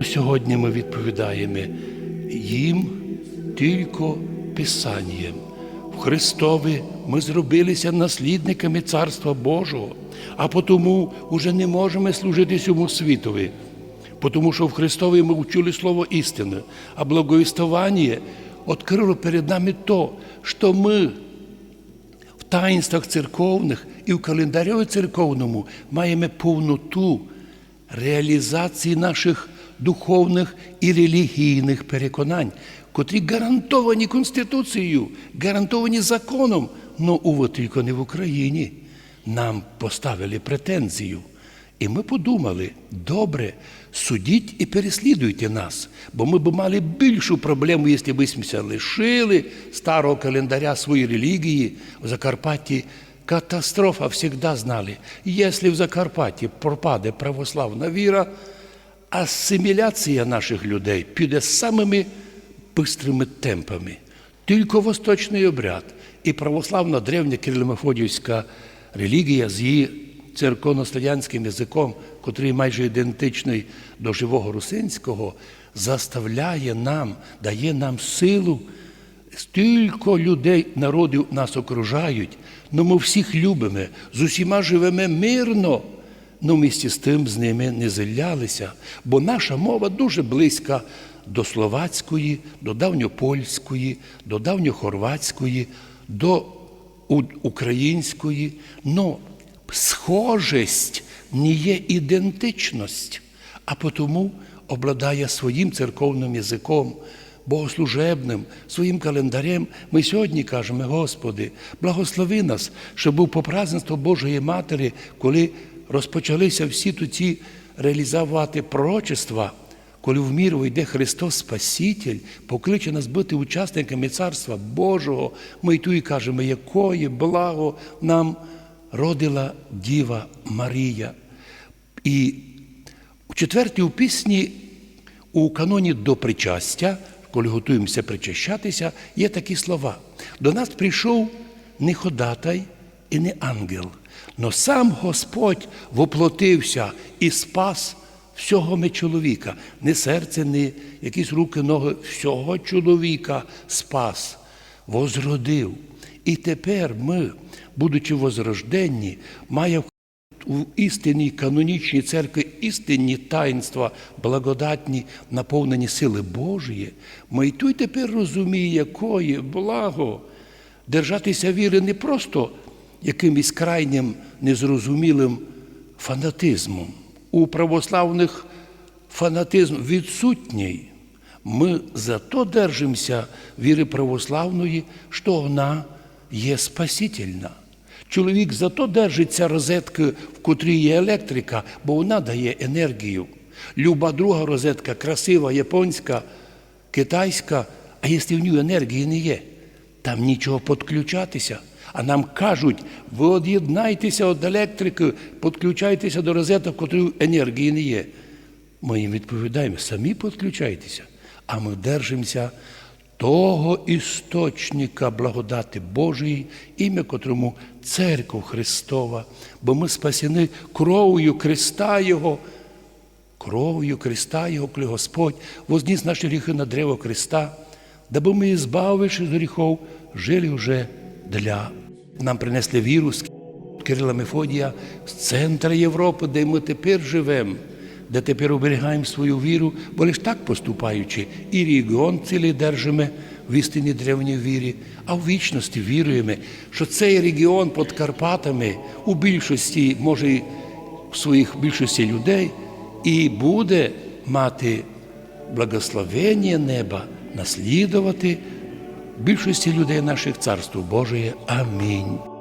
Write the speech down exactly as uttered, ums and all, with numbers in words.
Сьогодні ми відповідаєме їм тілько Писанієм. В Христови ми зробилися наслідниками Царства Божого, а потому уже не можеме служити сьому світови, потому што в Христови ми вчули слово істины, а благовіствованіє открыло перед нами то, што мы в таїнствах церковных і в календарю церковному маєме повноту реалізації наших духовных і релігійных переконань, котрі ґарантовані Конституцією, ґарантовані законом, но, увы, тілько не в Україні. Нам поставили претензію. І мы подумали: добре, судіть і переслідуйте нас, бо мы бы мали більшу проблему, якщо бы сьме ся лишили старого календаря своєї релігії. В Закарпатті катастрофа, всегда знали. Якщо в Закарпатті пропаде православна віра, асиміляція наших людей піде самыми быстрыми темпами. Тілько восточный обряд і православна древня кирило-мефодіївська релігія з її церковнославянськым языком, котрый майже ідентичный до живого русинського, заставляє нам, дає нам силу. Стілько людей, народів нас окружають, но мы всіх любиме, з усіма живеме мирно, но вмісті з тым з нима не зіллялися, бо наша мова дуже близька до словацької, до давньопольської, до давньохорватської, до у-, української. Но схожесть не є ідентичность, а потому обладає своїм церковным языком, богослужебным, своїм календарем. Мы сьогодні кажеме: Господи, благослови нас, щоб був по празднество Божої Матері, коли розпочали ся всі туті реалізовати пророчества, коли в мір войде Христос Спаситель, покличе нас быти учасниками Царства Божого, мы й туй кажеме: якоє благо нам родила Діва Марія. І у четвертій пісні у каноні до причастя, коли готуєме ся причащати ся, є такі слова: до нас прийшов не ходатай і не ангел, но сам Господь воплотив ся і спас всього ми чоловіка. Не серце, не якісь рукы, ногы, всього чоловіка спас, возродив. І тепер мы, будучи возрожденні, має у істинній канонічній церкви істинні таїнства благодатні, наповнені силы Божої, мы й туй тепер розуміє, якоє благо держати ся віры не просто якымось крайнім незрозумілым фанатизмом. У православных фанатизм відсутній. Мы зато держим ся віры православної, што она є спасительна. Чоловік зато держить ся розеткы, в котрій є електрика, бо она дає енергію. Люба друга розетка, красива, японська, китайська, а якщо в ній енергії не є, там нічого підключати ся. А нам кажуть: вы од'єднайте ся од електрикы, підключайте ся до розеток, в котрій енергії не є. Мы їм відповідаєме: самі підключайте ся. А мы держим ся того істочника благодати Божої, імя котрому Церков Христова, бо мы спасены кров'ю креста Його, кров'ю креста Його, коли Господь возніс наші гріхы на древо креста, дабы мы, избавившись од гріхов, жили вже для. Нам принесли віру з Кирила Мефодія, з центра Європы, де мы тепер живем, де тепер оберігаєме свою віру, бо лиш так поступаючи, і регіон цілый держиме в істинній древній вірі, а в вічности віруєме, што цей регіон під Карпатами у більшості, може, і в своїх більшості людей, і буде мати благословеніє неба наслідовати більшості людей наших Царство Божоє. Амінь.